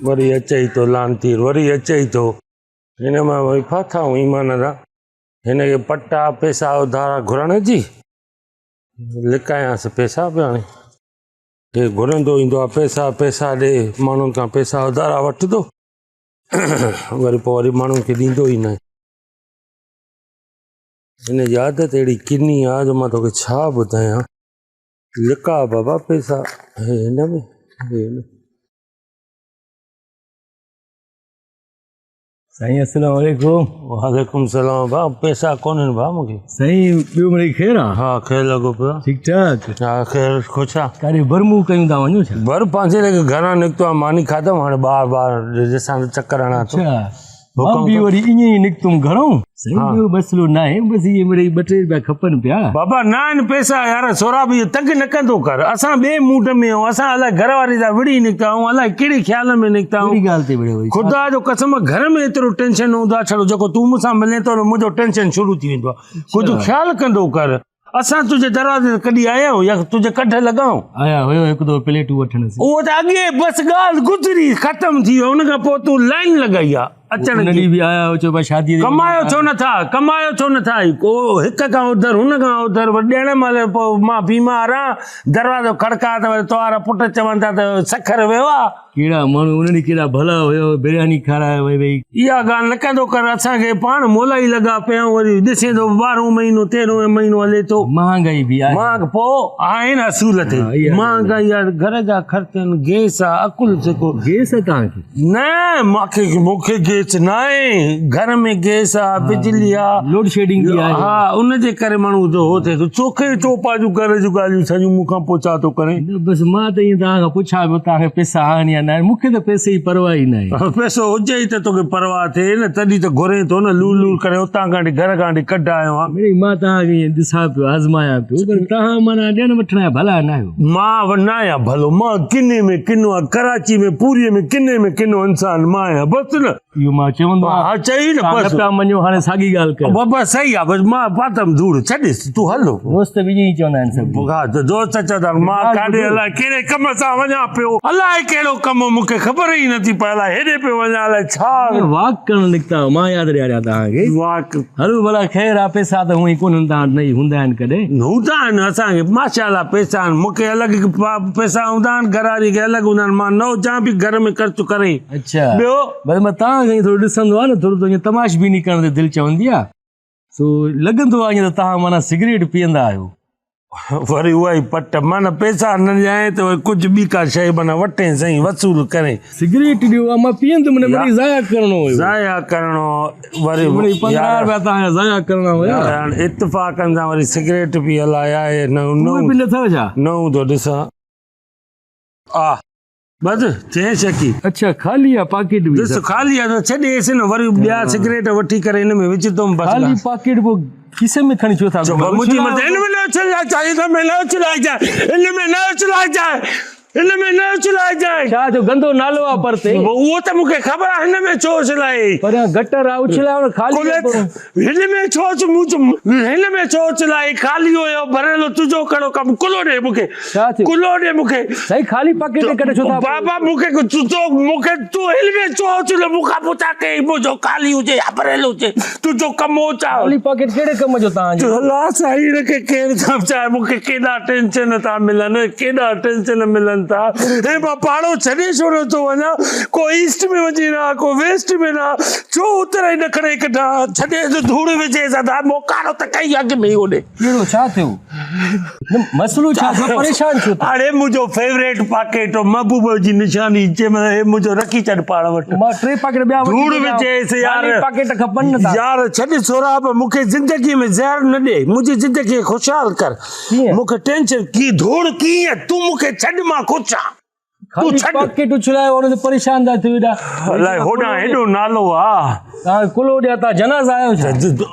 وري اچي ٿو لعنتي وري اچي ٿو. هن مان وري ڦاٿا آهيون ايمان سان. هن کي پٽا پئسا اڌارا گهرڻ جي لڪايانس پئسا به هاڻي. هي گهرندو ايندو آهي پئسا پئسا ڏي ماڻهن کان پئسا اڌارا وٺندو وري پوء وري ماڻهن کي ڏيندو ئي ناهي. هن جي عادت اهڙي ڪني آهي جو مان توکي ڇا ٻڌايان. لڪا بابا پئسا هي هن ۾ هي هن. سائين السلام عليڪم. وعليڪم السلام ڀاء پئسا ڪونهن ڀاء مونکي. سائين ٻيو مڙئي خير آ؟ ها خير لڳو پيو آ. ٺيڪ ٺاڪ. ها خير خوش آ. ڪاڏي برمو ڪيون ٿا وڃو ڇا؟ بر پنهنجي ليکي گهران نڪتو آ ماني کاڌم هاڻي ٻاهر ٻاهر ڏسان ٿو چڪر هڻان ٿو. اڇا مان به وري ائين ئي نڪتم گهرئون. سائين ٻيو مسئلو ناهي بس اهي مڙئي ٻه ٽي رپيا کپن پيا. بابا نه آهن پئسا يار سهراب اهو تنگ نه ڪندو ڪر اسان ٻئي موڊ ۾ آهيون اسان الائي گهر واري سان وڙهي نڪتا آهيون الائي ڪهڙي خيال ۾ نڪتا آهيون. ڪهڙي ڳالهه تي وڙهيو وري ڇا خدا جو قسم گهر ۾ ايترو ٽينشن هوندو آهي ڇڙو جيڪو تون مون سان ملين ٿو نه منهنجو ٽينشن شروع ٿي ويندو آهي ڪجهه خيال ڪندو ڪر اسان تنهنجي دروازي تي ڪڏهن آيا آهيون يا تنهنجي ڪڍ لڳا آهيون؟ آيا هيو هڪ دفعو پليٽون وٺڻ سين. اهو ته اڳي بس ڳالهه گذري ختم ٿي ويو ان کان پوء تون لائين لڳائي آ اچڻ ان جي. ڏينهن به آيا هيو چئو پيا شادي تي ڪمايو ڇو نٿا ڪمايو ڇو نٿا هي ڪو هڪ کان اوڌر هن کان اوڌر وري ڏيڻ مهل پوء مان بيمار آن دروازو کڙڪاء ته وري توهارا پٽ چون ٿا ته سکر ويو آ. ڪهڙا ماڻهو انهن ڏينهن ڪيڏا ڀلا هيو برياني کارائي وئي وئي. اها ڳالهه نه ڪندو ڪر اسان کي پاڻ مولائي لڳا پيا آهيون وري ڏسين ٿو ٻارهون مهينو تيرهون مهينو هلي ٿو. مهانگائي به آهي. مهانگ پوء آهي نه اصول تي مهانگائي آهي گهر جا خرچ آهن گيس آهي عقل سکو. گيس آهي توهان کي؟ نه مونکي مونکي گيس ناهي گهر ۾ گيس آهي بجلي آهي. لوڊ شيڊنگ به آهي. ها ان جي ڪري ماڻهو ٿو هو ٿئي ٿو چوکي چوپا جون گهر جون ڳالهيون سڄيون مون کان پوء ڇا ٿو ڪرين. نه بس مان ته ائين توهان کان پڇان پيو توهان کي پئسا آهن يا نه آهن مون کي ته پئسي جي پرواهه ئي ناهي. پئسو هجي ئي ته توکي پرواهه ٿئي نه تڏهن ته گهرين ٿو نه لور لور ڪري اتان کان وٺي گهر کان وٺي ڪڍ آيو آهيان. مڙئي مان توهان کي ائين ڏسان پيو آزمايان پيو پر توهان معنيٰ ڏيڻ وٺڻ جا ڀلا ناهيو. مان نه آهيان ڀلو مان ڪني ۾ ڪنو آهيان ڪراچي ۾ پوري ۾ ڪني ۾ ڪنو انسان مان آهيان بس نه. اهو مان چوندو آهيان. ها چئي نه توهان بس. نه پيا مڃو هاڻي ساڳي ڳالهه ڪيو. بابا صحيح آ بس مان پاتم ڌوڙ ڇڏيس تون هل. دوست به ائين ئي چوندا آهن سڀ. ها ته دوست چوندا آهن مان ڪاڏي الائي ڪهڙي ڪم سان وڃان پيو. الائي ڪهڙو ڪم مون کي خبر ئي نٿي پئي الائي هيڏي پيو وڃان الائي ڇا. واڪ ڪرڻ نڪتا آهيو مان ياد ڏياريان توهان کي. واڪ. هلو ڀلا خير آ پئسا ته هونئن ئي ڪونهن توهان وٽ نه ئي هوندا آهن ڪڏهن. هوندا آهن اسان کي ماشاء الله پئسا آهن مون کي الڳ پئسا هوندا آهن گهر واري کي الڳ هوندا آهن مان نه هجان به گهر ۾ خرچ ڪري. اڇا. ٻيو. بس مان توهان کي ائين ٿورو ڏسندو آهيان نه ٿورو ائين تماشبيني ڪرڻ تي دل چوندي آهي سو لڳندو آهي ائين ته توهان معنيٰ سگريٽ پيئندا آهيو. وري اها ئي پٽ معنيٰ پئسا نه ڏيانء ته وري ڪجهه ٻي ڪا شيء معنيٰ وٺين سائين وصول ڪرين. سگريٽ ڏيو ها مان پيئندم نه مڙئي ضايع ڪرڻو هيو. ضايع ڪرڻو وري مڙئي 15 رپيا توهان جا ضايع ڪرڻا هيا. يار هاڻ اتفاقن سان وري سگريٽ پي هلائي آهي نه اهي به نه اٿو ڇا؟ نئون ٿو ڏسان. آ. بس چئين شڪي. اڇا خالي آ پاڪيٽ به. ڏس خالي آ ته ڇڏيس نه وري ٻيا سگريٽ وٺي ڪري ان ۾ وجهندم بس. خالي پاڪيٽ پوء کيسي ۾ کڻي ڇو ٿا گهمو؟ منهنجي مرضي ان ۾ نه اڇلائجانء ان ۾ نه اڇلائجانء ان ۾ نه اڇلائجانء ان ۾ نه اڇلائجانء. ڇا جو گندو نالو آ پرتي. اهو ته مون کي خبر آ هن ۾ ڇو اڇلائي. پريان گٽر آ اڇلايو نه خالي هن ۾ ڇو اچ مون چ هن ۾ ڇو اڇلائي خالي هيو ڀريل تنهنجو ڪهڙو ڪم ڪلهو ڏي مون کي ڇا ٿيو ڪلهو ڏي مون کي سائين خالي پاڪيٽ ۾ ڪڍي ڇو ٿا بابا مون کي تنهنجو مون کي تون هن ۾ ڇو اڇليو مون کان پڇا ڪئي منهنجو خالي هجي يا ڀريل هجي تنهنجو ڪم هو ڇا خالي پاڪيٽ ڪهڙي ڪم جو توهان جو الله سائين کي ڪير سمجهائي مون کي ڪيڏا ٽينشن ٿا ملن ڪيڏا ٽينشن ملن ٿا هي مان پاڙو ڇڏي ڇو نه ٿو وڃان ڪو ايسٽ ۾ وڃي رها ڪو ويسٽ ۾ رها ڇو اتر ۽ ڏکڻ جي ڪڍان ڇڏي ته ڌوڙ وجهي سدا موڪارو ته ڪئي اڳ ۾ ئي اوڏي. ڪهڙو ڇا ٿيو؟ نه مسئلو ڇا ٿيو پريشان ڇو ٿيو؟ اڙي منهنجو فيوريٽ پاڪيٽ هو محبوب جي نشاني چيم هي منهنجو رکي ڇڏ پاڻ وٽ. مان ٽي پاڪيٽ ٻيا وٺي ڌوڙ وجهيس يار. خالي پاڪيٽ کپن نه يار ڇڏ سهراب مون کي زندگي ۾ زهر نه ڏي منهنجي زندگي کي خوشحال ڪر مون کي ٽينشن ڪي ڌوڙ ڪيئن تون مون کي ڇڏ مان خوش آن. تون ڇڏ. پاڪيٽ اڇلايو ان تي پريشان ٿا ٿيو ايڏا. الائي هوڏانهن هيڏو نالو آ. توهان کي ڪلهو ڏيان توهان جنازا آهيو ڇا؟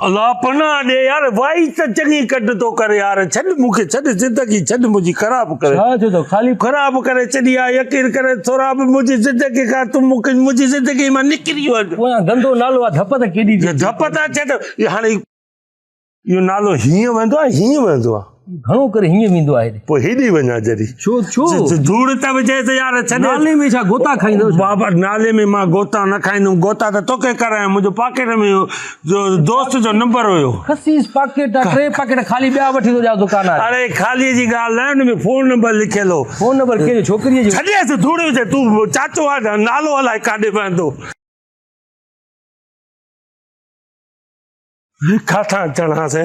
الله پناهه ڏي يار وائي ته چڱي ڪڍ ٿو ڪري يار ڇڏ مون کي ڇڏ زندگي ڇڏ منهنجي خراب ڪري. ڇا ٿيو تو خالي. خراب ڪري ڇڏي آ يقين ڪري سهراب منهنجي زندگي کان تون مون کي منهنجي زندگي مان نڪري وڃ. پويان گندو نالو آ ڌپ ته ڪيڏي ٿي اچي. ڌپ ته اچي ته هاڻي اهو نالو هيئن وهندو آ هيئن وهندو آ. گهڻو ڪري هيئن ويندو آهي. پوء هيڏي وڃان جڏهن. ڇو ڇو؟ ڌوڙ ته وجهي ته يار ڇڏي. نالي ۾ ڇا گوتا کائيندو ڇا؟ بابا نالي ۾ مان گوتا نه کائيندم گوتا ته توکي ڪرايم منهنجو پاڪيٽ ۾ دوست جو نمبر هيو. خسيس پاڪيٽ آ ٽي پاڪيٽ خالي ٻيا وٺي ٿو ڏيان دڪان واري. اڙي خالي جي ڳالهه نه آهي ان ۾ فون نمبر لکيل هو. فون نمبر ڪنهن جو ڇوڪريء جو؟ ڇڏيس ڌوڙ وجهي تون چاچو آ نالو الائي ڪاڏي پوندو. ڪاٿان چڙهان سي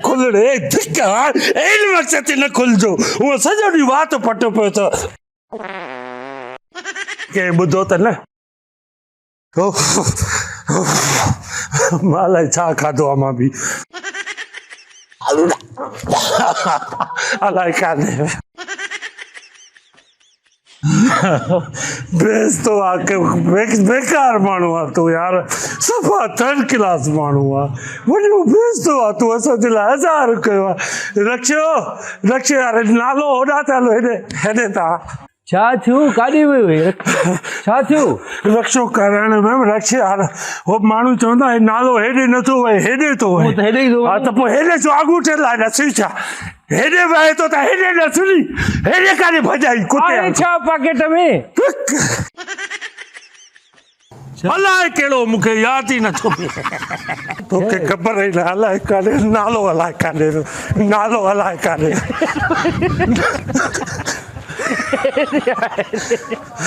کل ري ڌڪ هار اين وقت تي نه کلجو هو سڄو ڏينهن وات پٽيو پيو اٿو ڪنهن ٻڌو ته نه مان الائي ڇا کاڌو آ مان به الائي ڪاڏي بيستو آ بيڪار ماڻهو آ تون يار صفا ٿرڊ ڪلاس ماڻهو آ وڏو بيستو آ تون اسان جي لاء هزار ڪيو آ رکشو رکشو يار نالو هوڏا ٿا هلو هيڏي هيڏي ٿا ڇا ٿيو ڪاڏي ويو هي ڇا ٿيو رکشو ڪرائڻ ويم رکشي يار هو ماڻهو چوندا هي نالو هيڏي نٿو وهي هيڏي ٿو وهي ته هيڏي ئي ٿو ها ته پوء هيڏي ڇو آڳوٺي لاء ڏسي ڇا هيڏي وهي ٿو ته هيڏي ڏس ني هيڏي ڪاڏي ڀڄائي ڪتي آهي ڇا پاڪيٽ ۾؟ الائي ڪهڙو مون کي ياد ئي نٿو پئي. توکي خبر ئي نه الائي ڪاڏي نالو الائي ڪاڏي نالو الائي ڪاڏي.